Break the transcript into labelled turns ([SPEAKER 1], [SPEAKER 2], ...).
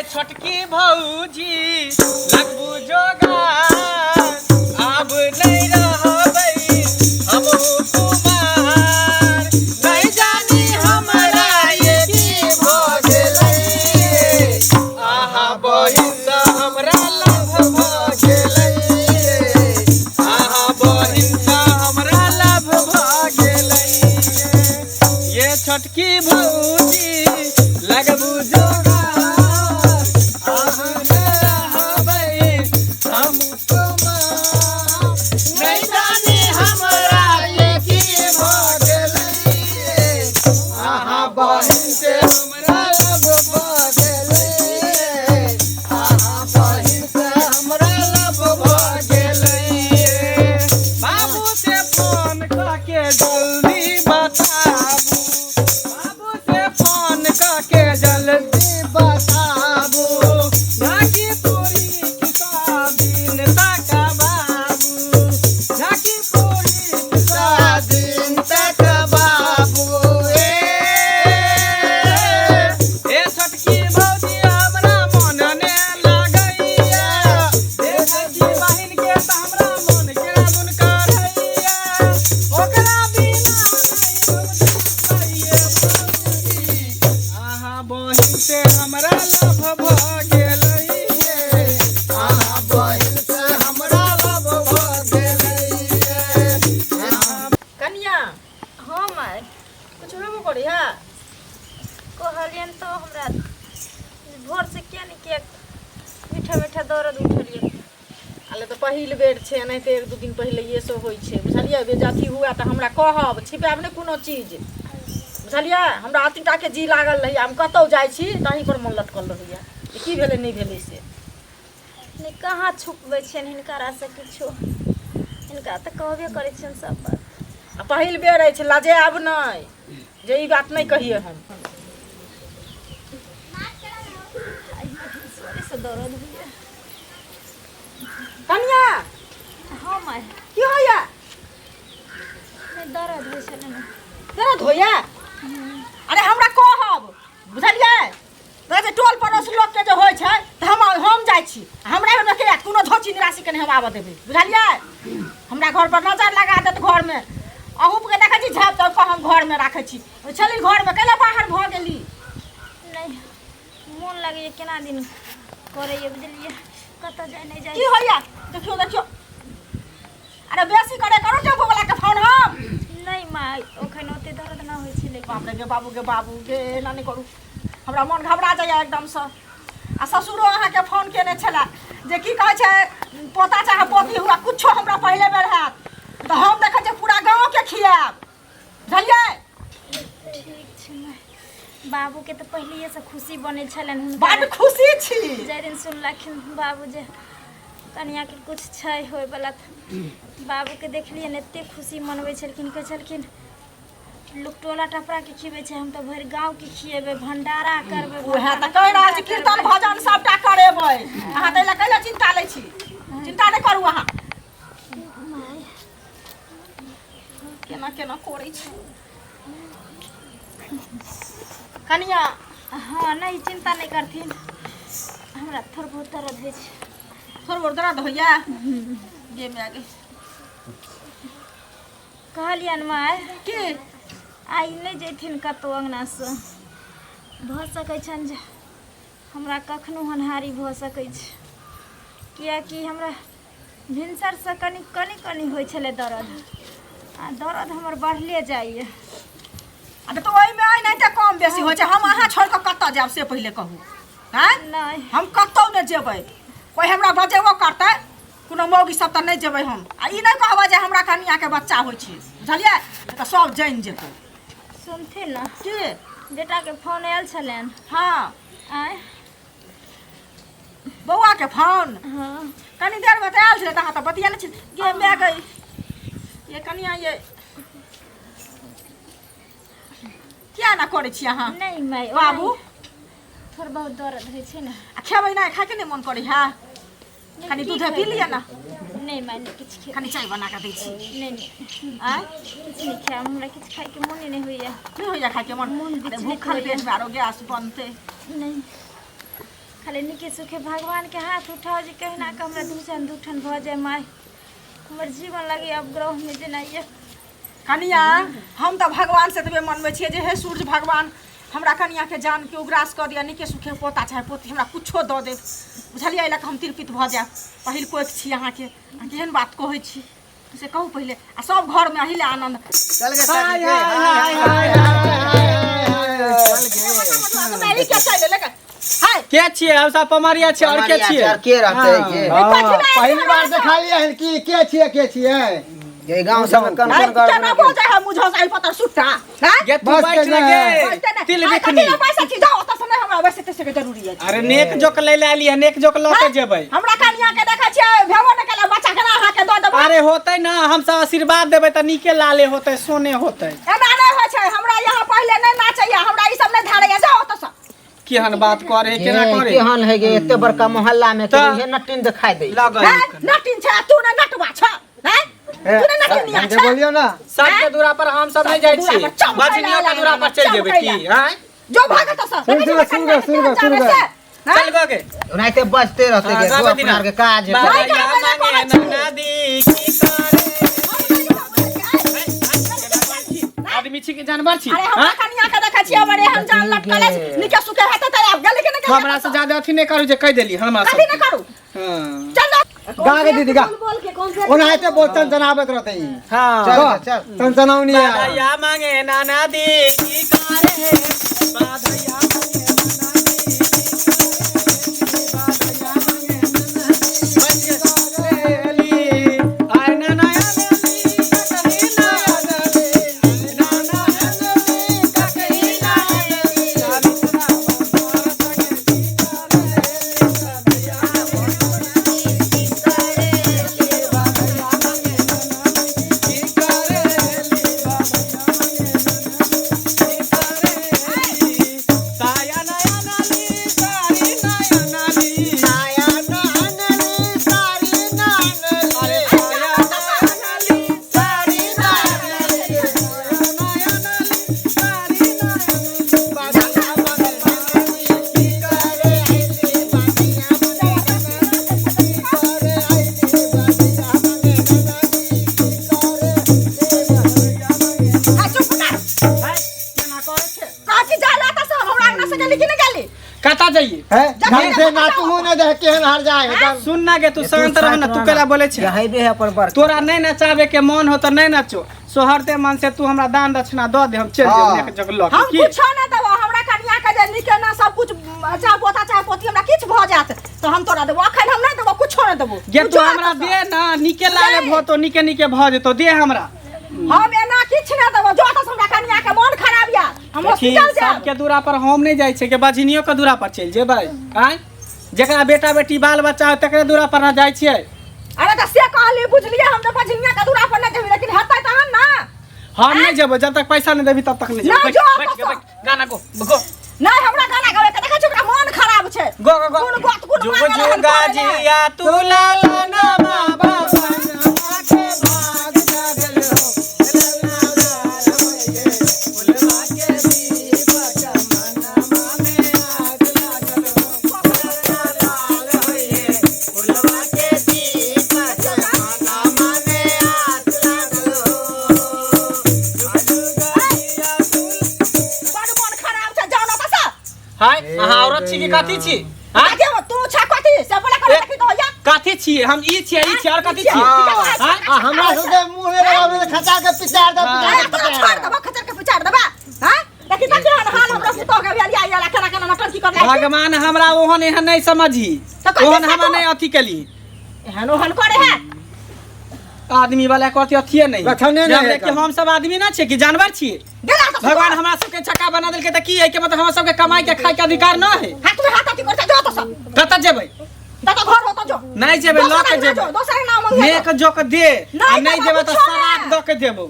[SPEAKER 1] ये छोटकी भौजी लगबू जोगार, आब नहि रहबै हमहू कुमार। नहि जानी हमरा ये की भऽ गेलै, अहाँ बहिन सँ हमरा लव भऽ गेलै, अहाँ बहिन सँ हमरा लव भऽ गेलै। ये छोटकी भौजी लगबू जोगार, अहाँ ने रहबै हम कुमार। नहि जानी हमरा ये की भऽ गेलै, अहाँ बहिन से हमरा लव भऽ गेलै, अहाँ बहिन से हमरा लव भऽ गेलै। बाबू से फोन कऽ के जल्दी बताबू, बाबू से फोन कऽ के जल्दी बताबू, झाँकी पूरी किसा दिन तक बाबू, झाँकी पूरी किसा दिन तक बाबू। ए ए छोटकी भौजी हमरा मन ने लागैया, देखै छी बहिन के तऽ हमरा मन के दुन करैया, ओकरा बिना नहि हम जीबैये भौजी, अहाँ बहिन से हमरा लव भऽ गेलै, अहाँ बहिन से हमरा लव भऽ गेलै।
[SPEAKER 2] कनिया।
[SPEAKER 3] हाँ माय।
[SPEAKER 2] कुछ होबो करै है?
[SPEAKER 3] कहलियनि तऽ हमरा भोर से किया ने किया मीठा मीठा दर्द उठलियै।
[SPEAKER 2] अले तऽ पहिल बेर छै, एनाहिते एक दू दिन पहिलैए से होइ छै, बुझलियै? जे अथी हुए तऽ हमरा कहब, छिपायब नहि कोनो चीज, बुझलियै? हमरा अतनी टाके जी लागल रहैए, हम कतहु जाइ छी तहीँ पर मन लटकल रहैए जे की भेलै नहि भेलै से।
[SPEAKER 3] नहि, कहाँ छुपबै छियनि हिनकरासँ किछो, हिनका तऽ कहबे करै छियनि सब बात।
[SPEAKER 2] आ पहिल बेर अछि, लजायब नहि जे ई बात नहि कहियै हम।
[SPEAKER 3] से दर्द होइए।
[SPEAKER 2] कनिया।
[SPEAKER 3] हाँ माय।
[SPEAKER 2] की होइए?
[SPEAKER 3] नहि, दर्द होइ छलै ने।
[SPEAKER 2] दर्द होइए? अरे हमरा कहब, बुझलियै? तऽ जे टोल पड़ोस लोकके जे होइ छै तऽ हम जाइ छी, हमरा घरमे के आयत? कोनो धोची निराशीके नहि हम आबऽ देबै, बुझलियै? हमरा घर पर नजर लगा देत घरमे। अहूँके देखै छी झाँपि तोपि कऽ हम घरमे राखै छी। छली घरमे, कैला बाहर भऽ गेली?
[SPEAKER 3] नहि, मोन लगैए केना दिन करैए, बुझलियै? कतऽ जाइ नहि जाइ।
[SPEAKER 2] की होइए? देखियौ देखियौ, अरे बेसी करे करू टेम्पू वाला के फोन हम।
[SPEAKER 3] नहीं माँ, ओखन ओते दर्द ना होइ छै लेकिन।
[SPEAKER 2] बाप रे गे बाबू गे बाबू गे, एना नहि करू, हमरा मन घबरा जाइए एकदमसँ। आ ससुरो अहाँके फोन केने छलए जे की कहै छै, पोता चाहे पोती हुआ कुछो, हमरा पहिले बेर हैत तऽ हम देखै छियै पूरा गाँवके खियाएब, बुझलियै?
[SPEAKER 3] ठीक छै माँ। बाबूके तऽ पहिलिएसँ खुशी बनै छलनि हुनका।
[SPEAKER 2] बड्ड खुशी छी।
[SPEAKER 3] जाहि दिन सुनलखिन बाबू जे कनियाके किछु छै होइवला, बाबूके देखलियनि एतेक खुशी मनबै छलखिन। कहै छलखिन लोक टोला टपराके खिबै छै, हम तऽ भरि गाँवके खिएबै, भण्डारा करबै।
[SPEAKER 2] उएह तऽ कहि रहल छी, कीर्तन भजन सबटा करेबै। अहाँ ताहि लए कैला चिन्ता लै छी? चिन्ता नहि करू अहाँ। केना केना करै छी कनिया?
[SPEAKER 3] हँ, नहि, चिन्ता नहि करथिन, हमरा थोड़ बहुत दर्द होइ छै।
[SPEAKER 2] थोड़ बहुत दर्द होइया? गे माय गे।
[SPEAKER 3] कहलियनि माय।
[SPEAKER 2] की?
[SPEAKER 3] आइ नहि जैथिन कतहु अङ्गनासँ। भऽ सकै छनि जे हमरा कखनो होनहारी भऽ सकै छै, किएकि हमरा भिनसरसँ कनि कनि कनि होइ छलै दर्द, आ दर्द हमर बढ़ले जाइए।
[SPEAKER 2] आ तऽ ओहिमे एनाहिते कम बेसी होइ छै। हम अहाँ छोड़ि कऽ कतऽ जायब से पहिले कहू। आँय?
[SPEAKER 3] नहि।
[SPEAKER 2] हम कतहु नहि जेबै। कोइ हमरा बजेबो करतै, कोनो मौगी सब, तऽ नहि जेबै हम। आ ई नहि कहबै जे हमरा कनियाके बच्चा होइ छै, बुझलियै? तऽ सब जानि जेतै।
[SPEAKER 3] सुनथिन ने।
[SPEAKER 2] की?
[SPEAKER 3] बेटाके फोन आयल छलनि।
[SPEAKER 2] हँ।
[SPEAKER 3] आँय?
[SPEAKER 2] बौआके फोन?
[SPEAKER 3] हँ।
[SPEAKER 2] कनी देरमे तऽ आयल छलै, तऽ अहाँ तऽ बतिया छी। गे माय गई, ये कनिया, ये किया एना करै छी अहाँ?
[SPEAKER 3] नहि माय।
[SPEAKER 2] बाबू।
[SPEAKER 3] थोड़ बहुत दर्द होइ छै ने।
[SPEAKER 2] आ खेबै नहि? खायके नहि मन करै है?
[SPEAKER 3] नहि,
[SPEAKER 2] कनी
[SPEAKER 3] की
[SPEAKER 2] दूधे पी
[SPEAKER 3] खेबै?
[SPEAKER 2] लिअ ने।
[SPEAKER 3] नहि माय, नहि किछु खेबै।
[SPEAKER 2] कनी चाय बना कऽ दै छी।
[SPEAKER 3] नहि नहि।
[SPEAKER 2] आँय?
[SPEAKER 3] किछु नहि खायब, हमरा किछु खायके मोने नहि होइए।
[SPEAKER 2] नहि होइए खायके मन?
[SPEAKER 3] मोन
[SPEAKER 2] अरे
[SPEAKER 3] विचलित
[SPEAKER 2] भूखल
[SPEAKER 3] होइए।
[SPEAKER 2] पेटमे आरो गैस बनतै।
[SPEAKER 3] नहि, खाली खाली नीके सुखे भगवानके हाथ उठाउ जे कहिना कऽ हमरा दूजन दूठन भऽ जाय माय। हमर जीवन लगैए अब ग्रहमे जेना यऽ।
[SPEAKER 2] कनिया, हम तऽ भगवान से एतबे मनबै छियै जे हे सूर्य भगवान, हमरा कनियाके जानके उग्रास कऽ दिअ, नीके सुखे पोता चाहे पोती हमरा कुछो दऽ देब। बुझलियै? एहि लऽ कऽ हम तिरपित भऽ जायब। पहिल कोख छी अहाँके, अहाँ केहन बात कहै छी से कहू पहिले। आ सब घरमे अही लए आनन्द।
[SPEAKER 4] चल गे हाय हाय हाय हाय।
[SPEAKER 2] ई के चलि एलै? हाय।
[SPEAKER 1] के छियै? हम सब पमरिया छियै, और के छियै?
[SPEAKER 4] और के रहतै के?
[SPEAKER 2] कथी लए
[SPEAKER 5] पहिल बार देखलियै हन की के छियै, के छियै?
[SPEAKER 4] ये गांव सब में कन
[SPEAKER 2] हाय,
[SPEAKER 4] कन
[SPEAKER 2] केना
[SPEAKER 4] कर
[SPEAKER 2] भऽ जाइ है मुझो से पतर सुट्टा? हाय?
[SPEAKER 1] गे तू
[SPEAKER 5] बस
[SPEAKER 1] बैठ
[SPEAKER 5] के
[SPEAKER 1] ने
[SPEAKER 5] ने।
[SPEAKER 1] गे
[SPEAKER 2] बैठते नहि।
[SPEAKER 1] तिल
[SPEAKER 2] आइ कथी
[SPEAKER 1] बिखनी।
[SPEAKER 2] लए पैसा छी? जाउ ओतऽ से, नहि हमरा वैसे तैसे के जरूरी अछि।
[SPEAKER 1] अरे नेक जोक लै ले एलियै, नेक जोक लऽ के जेबै।
[SPEAKER 2] हमरा कनिया के देखै छियै भेबो नहि केलै बच्चा, केना अहाँके दऽ देबै?
[SPEAKER 1] अरे होतै ना, हम सब आशीर्वाद देबै तऽ नीके लाले होतै, सोने होतै।
[SPEAKER 2] एना नहि होइ छै। हमरा यहाँ पहिले नहि नाचैया, हमरा ई सब नहि धारैया। जाउ ओतऽ से।
[SPEAKER 1] केहन बात करे, केना करे?
[SPEAKER 4] केहन है गे, एते बड़का मोहल्ला में के
[SPEAKER 1] तऽ-
[SPEAKER 4] हे नटिन दिखाई दे
[SPEAKER 1] लगै
[SPEAKER 2] हैं? नटिन छै आ तू ने नटवा छ? हैं? तू ने नटिनिया
[SPEAKER 5] ढंग से
[SPEAKER 2] छ?
[SPEAKER 5] बोलियो ना।
[SPEAKER 1] सबके दूरा पर हम सब नहीं जाइ
[SPEAKER 2] सबके
[SPEAKER 1] छी,
[SPEAKER 2] दूरा पर चमकैला
[SPEAKER 1] बजनियो के दूरा पर चलि जेबै की?
[SPEAKER 2] चमकैला।
[SPEAKER 1] आँय?
[SPEAKER 2] जो भागत से।
[SPEAKER 5] सुन, सुन, सुन, सुन, सुन, सुन।
[SPEAKER 1] चल गो गे।
[SPEAKER 4] ओनाहिते बजते रहते
[SPEAKER 1] हाँ,
[SPEAKER 4] गे,
[SPEAKER 1] गाबै
[SPEAKER 4] अपना
[SPEAKER 1] दिना।
[SPEAKER 4] आर के काज है।
[SPEAKER 2] नहीं
[SPEAKER 1] बाबा
[SPEAKER 2] गाबै ला
[SPEAKER 1] मांगे
[SPEAKER 2] कहै छी।
[SPEAKER 1] नदी की करे? आदमी छी कि जानवर छी?
[SPEAKER 2] अरे हमरा
[SPEAKER 1] हाँ?
[SPEAKER 2] कनिया के देखै छियै बड़े हम जान लटकल अछि। नीके सुखे हेतै तऽ आब गेलै कि नहि गेलै?
[SPEAKER 1] हमरा से ज्यादा अथी नहि करू जे कहि देली हमरा
[SPEAKER 2] कथी नहि करू?
[SPEAKER 1] हाँ।
[SPEAKER 2] चल।
[SPEAKER 5] गा गे दीदी, गा। ओनाहिते बोल चनचनाबैत रहतै ई।
[SPEAKER 1] हाँ।
[SPEAKER 4] चल
[SPEAKER 5] गा,
[SPEAKER 4] गे, चल।
[SPEAKER 5] चनचनाउनी है।
[SPEAKER 1] बाधैया मांगे नाना दी की करे? बाधैया मांगे नाना दी की करे? बाधैया मांगे नाना दी की करे? आय नाना आनली ककही ना आनली, आय नाना आनली ककही ना आनली, चालीस राम भरत के की करे? बाधैया मांगे नाना की करे? साया नया नाली सारी नया नाली,
[SPEAKER 5] साया नानली सारी नानली।
[SPEAKER 1] अरे साया नया नाली सारी नया नाली, साया नया नाली सारी नया नाली, बाधैया मांगे नाना की करे?
[SPEAKER 5] बाधिया मांगे नाना की करे? बाधिया मांगे नाना की करे?
[SPEAKER 2] हाय, चुप कर।
[SPEAKER 1] है, केना करै छै?
[SPEAKER 2] कथी जाला तऽ से हमरा अंगना से गेली कि नहि गेली?
[SPEAKER 1] कतऽ जइए?
[SPEAKER 5] है, ढंग से नाचू ने देख केहन हार जाए है।
[SPEAKER 1] सुन ना गे, तू शांत रह ना, तू केला बोले छै?
[SPEAKER 4] हेबे है अपन बड़
[SPEAKER 1] तोरा नहीं नचाबे के मन हो तो नहीं नचो, सोहरते मन से तू हमरा दान दक्षिणा दऽ दे, हम चलि
[SPEAKER 5] हाँ।
[SPEAKER 1] जेब एक जग लऽ के
[SPEAKER 2] हम
[SPEAKER 1] की?
[SPEAKER 2] कुछो नहि देबो। हमरा कनिया के जे नीके ना सब कुछ, चाहे पोता चाहे पोती, हमरा किछु भऽ जायत तऽ हम तोरा देबो। अखन हम नहि देबो, कुछो नहि देबो।
[SPEAKER 1] गे तू
[SPEAKER 2] कुछो
[SPEAKER 1] हमरा
[SPEAKER 2] नहि।
[SPEAKER 1] दे ना, नीके लाले
[SPEAKER 2] नहीं।
[SPEAKER 1] भतो नीके नीके भऽ जेतो, दे हमरा।
[SPEAKER 2] हम एना किछु नहि देबो। जो तऽ हमरा कनिया के मन खराब या हम
[SPEAKER 1] देखी,
[SPEAKER 2] हॉस्पिटल जायब।
[SPEAKER 1] सबके दूरा पर हम नहीं जाइ छियै के बझनियो के दूरा पर चलि जेबै? आँय, जेकरा बेटा बेटी बाल बच्चा है तकरे दूरा पर ना जाइ छियै।
[SPEAKER 2] अरे तऽ से कहली, बुझलियै हम जे बझनिया के दूरा पर नहि जेबी, लेकिन हेतै तहन ना।
[SPEAKER 1] हम नहीं जेबै, जब तक पैसा नहीं देबी तब तक नहीं जेबै।
[SPEAKER 2] नहीं,
[SPEAKER 1] बैठ,
[SPEAKER 2] जो
[SPEAKER 1] बैठ गे,
[SPEAKER 2] आपस।
[SPEAKER 1] बैठ। गाना गो गो।
[SPEAKER 2] नहि, हमरा गाना गाबै के देखै छी, ओकरा मन खराब छै।
[SPEAKER 1] गो गो गो।
[SPEAKER 2] कोन गत कोन
[SPEAKER 1] जुग
[SPEAKER 2] मांगल हन
[SPEAKER 1] जुगा
[SPEAKER 2] करे ले।
[SPEAKER 1] जिया तू लाला ना माँ बाबा नमा के भाग जागल हो, ललना लाल होइए, फुलवा के दीपक मनमा में आग लागल हो, ललना लाल होइए, फुलवा के दीपक मनमा में आग लागल हो, जुग जुगा जिया तू।
[SPEAKER 2] बड़ मन खराब छै, जाउ ना तऽ से।
[SPEAKER 1] हाय, अहाँ औरत छी कि कथी छी? हाँ?
[SPEAKER 2] आगे तू छ कथी से बोले कर? देखी तो होइया।
[SPEAKER 1] कथी छियै हम? ई छियै, ई छियै, और कथी छियै? हाँ?
[SPEAKER 5] आ हमरा सबके मुँह में लगाबे तऽ खचा के पिचार दे, पिचार
[SPEAKER 2] अरे
[SPEAKER 5] के
[SPEAKER 2] तोरा
[SPEAKER 5] पिचार
[SPEAKER 2] छोड़ देबो, खचर के पिचार देबा। हां, देखी त केहन हाल हमरा पुतोह के भेल या केना केना नटंकी करले।
[SPEAKER 1] भगवान हमरा ओहन एहन नहीं समझी,
[SPEAKER 2] तऽ कथी
[SPEAKER 1] ओहन हमरा
[SPEAKER 2] से
[SPEAKER 1] नहीं अथी केली।
[SPEAKER 2] एहन ओहन करे है।
[SPEAKER 1] आदमी वाला कहती अथिए नहीं
[SPEAKER 5] लक्षणे
[SPEAKER 1] जे
[SPEAKER 5] नहि
[SPEAKER 1] हमरे
[SPEAKER 5] है
[SPEAKER 1] कि हम सब आदमी ना छियै कि जानवर छियै?
[SPEAKER 2] गेला तऽ
[SPEAKER 1] भगवान हमरा सबके चक्का बना देलकै तऽ की है के मतलब हमरा सबके कमाई के खाय के अधिकार न है?
[SPEAKER 2] हाथ में हाथ अथी करते जो तो सब।
[SPEAKER 1] कतऽ जेबै?
[SPEAKER 2] तऽ घर होतो जो।
[SPEAKER 1] नहीं जेबै, लऽ के
[SPEAKER 2] दोसर
[SPEAKER 1] जेबै।
[SPEAKER 2] जो, दोसर नाम मंगिया
[SPEAKER 1] नेक जोक दे आ
[SPEAKER 2] नहीं
[SPEAKER 1] नहीं
[SPEAKER 2] देबो
[SPEAKER 1] देबै तऽ
[SPEAKER 2] कुछो
[SPEAKER 1] शराब
[SPEAKER 2] नहि।
[SPEAKER 1] दऽ के देबौ।